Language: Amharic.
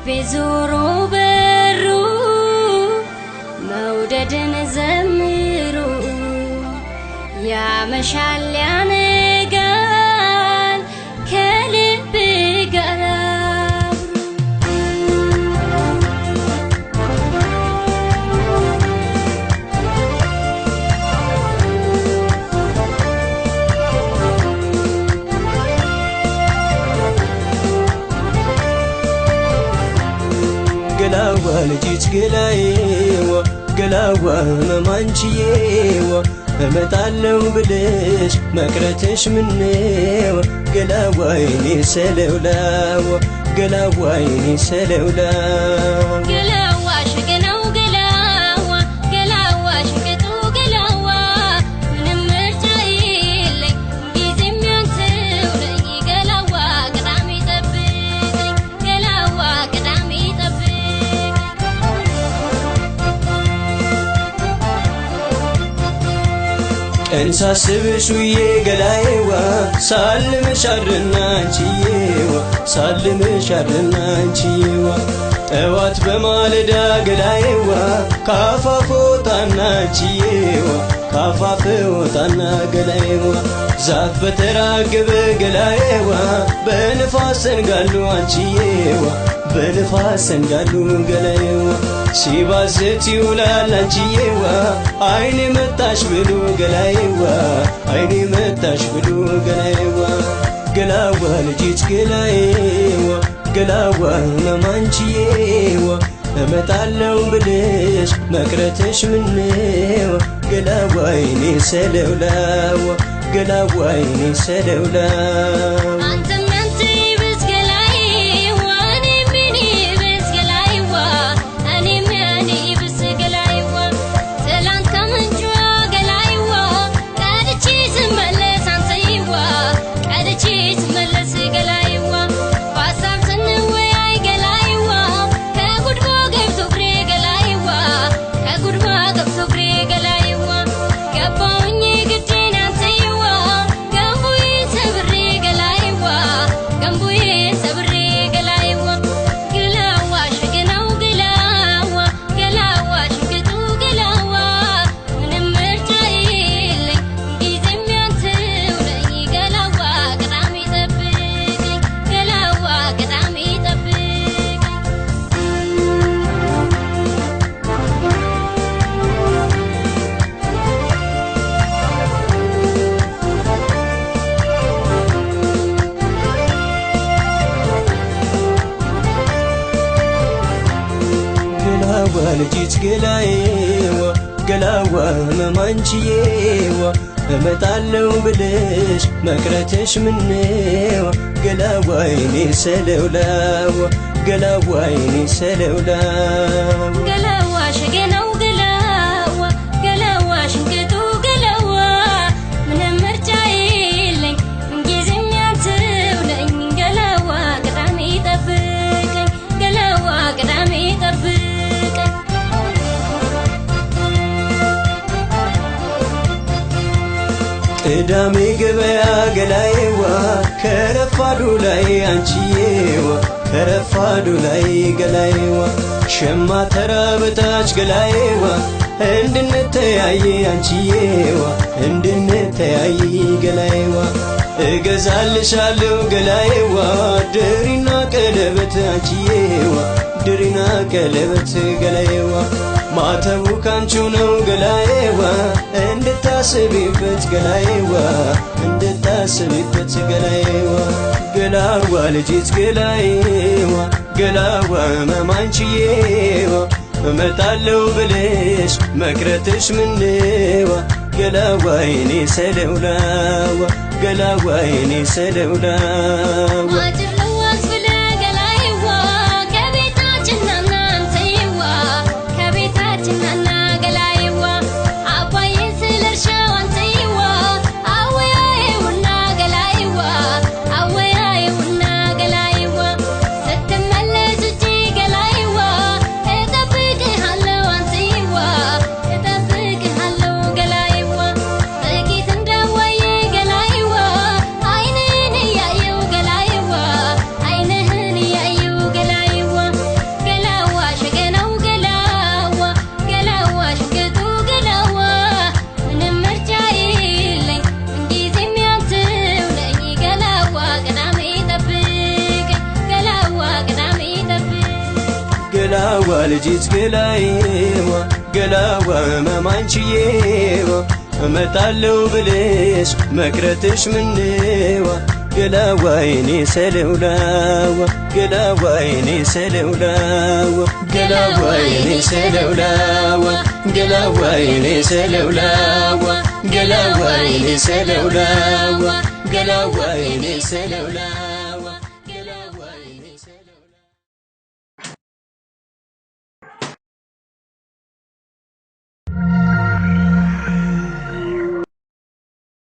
ልቤ ዞሮ በሩ መውደድን ዘምሩ ያመሻል ያነጋል ከልብ ጋር አብሮ። ገላዋ ልጅት ገላዬዋ ገላዋ ህመማንችዬዋ እመጣለው ብለሽ መቅረትሽ ምነው ገላዋ የኔ ሰለውላዋ ገላዋ የኔ ሰለውላዋ ገላዋ ሽቅነው ገላዋ ገላዋ ሽቅጡ ገላዋ ምንም ምርጫ የለኝ ጊዜም ያንተው ነኝ ገላዋ ቅዳሜ ጠብቀኝ ገላዋ ቅዳሜ ጠብቀኝ። ቀን ሳስብሽ ውዬ ገላዬዋ ሳልምሽ አድርና አንቺዬዋ ሳልምሽ አድርና አንቺዬዋ ጠዋት በማለዳ ገላዬዋ ካፋፍ ወጣና አንቺዬዋ ካፋፍ ወጣና ገላዬዋ ዛፍ በተራገበ ገላዬዋ በንፋስ ሰንጋሉ አንቺዬዋ በንፋስ ሰንጋሉ ገላዬዋ ሲባዝት ይውላል አንቺዬዋ አይኔ መጣሽ ብሎ ገላዬዋ አይኔ መጣሽ ብሎ ገላዬዋ ገላዋ ልጅት ገላዬዋ ገላዋ ህመማንቺዬዋ እመጣለው ብለሽ መቅረትሽ ምነው ገላዋ የኔ ሰለውላዋ ገላዋ የኔ ሰለውላዋ አንተም ያንተ ይብስ ገላዬዋ እኔም የኔ ይብስ ገላዬዋ እኔም የኔ ይብስ ገላዬዋ ትላንት ከምንጯ ገላዬዋ ቀድቼ ስመለስ አንተዬዋ ቀድቼ ስመለስ ገላዬዋ በሀሳብ ስንወያይ ገላዬዋ ከጉድጓ ገብቶ እግሬ ገላዬዋ ከጉድጓ ገብቶ እግሬ ገላዬዋ ገባሁኝ ግዴን አንተዬዋ ገንቦዬን ሰብሬ ገላዬዋ ገንቦዬን ሰብሬ ገላዬዋ ገላዋ ሽቅነው ገላዋ ገላዋ ሽቅጡ ገላዋ ምንም ምርጫ የለኝ ጊዜም ያንተው ነኝ ገላዋ ቅዳሜ ጠብቀኝ ገላዋ ቅዳሜ ጠብቀኝ። ገላዋ ልጅት ገላዬዋ ገላዋ ህመማንቺዬዋ እመጣለው ብለሽ መቅረትሽ ምነው ገላዋ የኔ ሰለውላዋ ገላዋ የኔ ሰለውላዋ ገላዋ ሽቅነው ገላዋ ገላዋ ሽንቅጡ ገላዋ ምንም ምርጫ የለኝ ምንጊዜም ያንተው ነኝ ገላዋ ቅዳሜ ጠብቀኝ ገላዋ ቅዳሜ ጠብቀኝ። ቅዳሜ ገበያ ገላዬዋ ከረፋዱ ላይ አንቺዬዋ ከረፋዱ ላይ ገላዬዋ ሸማ ተራ በታች ገላዬዋ እንድንተያይ አንቺዬዋ እንድንተያይ ገላዬዋ እገዛልሻለሁ ገላዬዋ ድሪና ቀለበት አንቺዬዋ ድሪና ቀለበት ገላዬዋ ማተቡ ካንቺው ነው ገላዬዋ እንድታስቢበት ገላዬዋ እንድታስቢበት ገላዬዋ ገላዋ ልጅት ገላዬዋ ገላዋ ህመማንቺዬዋ እመጣለው ብለሽ መቅረትሽ ምነዋ ገላዋ የኔ ሰለውላዋ ገላዋ የኔ ሰለውላዋ አጭር ለዋስ ብለህ ገላዬዋ ከቤታችን ናና አንተዬዋ ከቤታችን ናና ገላዬዋ አባዬን ስለ እርሻው አንተዬዋ አወያየውና ገላዬዋ አወያየውና ገላዬዋ ስትመለስ ውጪ ገላዬዋ እጠብቅሃለሁ አንተዬዋ እጠብቅሃለሁ ገላዬዋ ጥቂት እንዳዋየ ገላዬዋ አይንን እያየው ገላዬዋ አማልጂት ገላዬዋ ገላዋ ህመማንችዬዋ እመጣለሁ ብልሽ መቅረትሽ ምንዋ ገላዋ የኔ ሰለውላዋ ገላዋ የኔ ሰለውላዋ ገላዋ የኔ ሰለውላዋ ገላዋ የኔ ሰለውላዋ ገላዋ የኔ ሰለውላዋ ገላዋ የኔ ሰለውላዋ።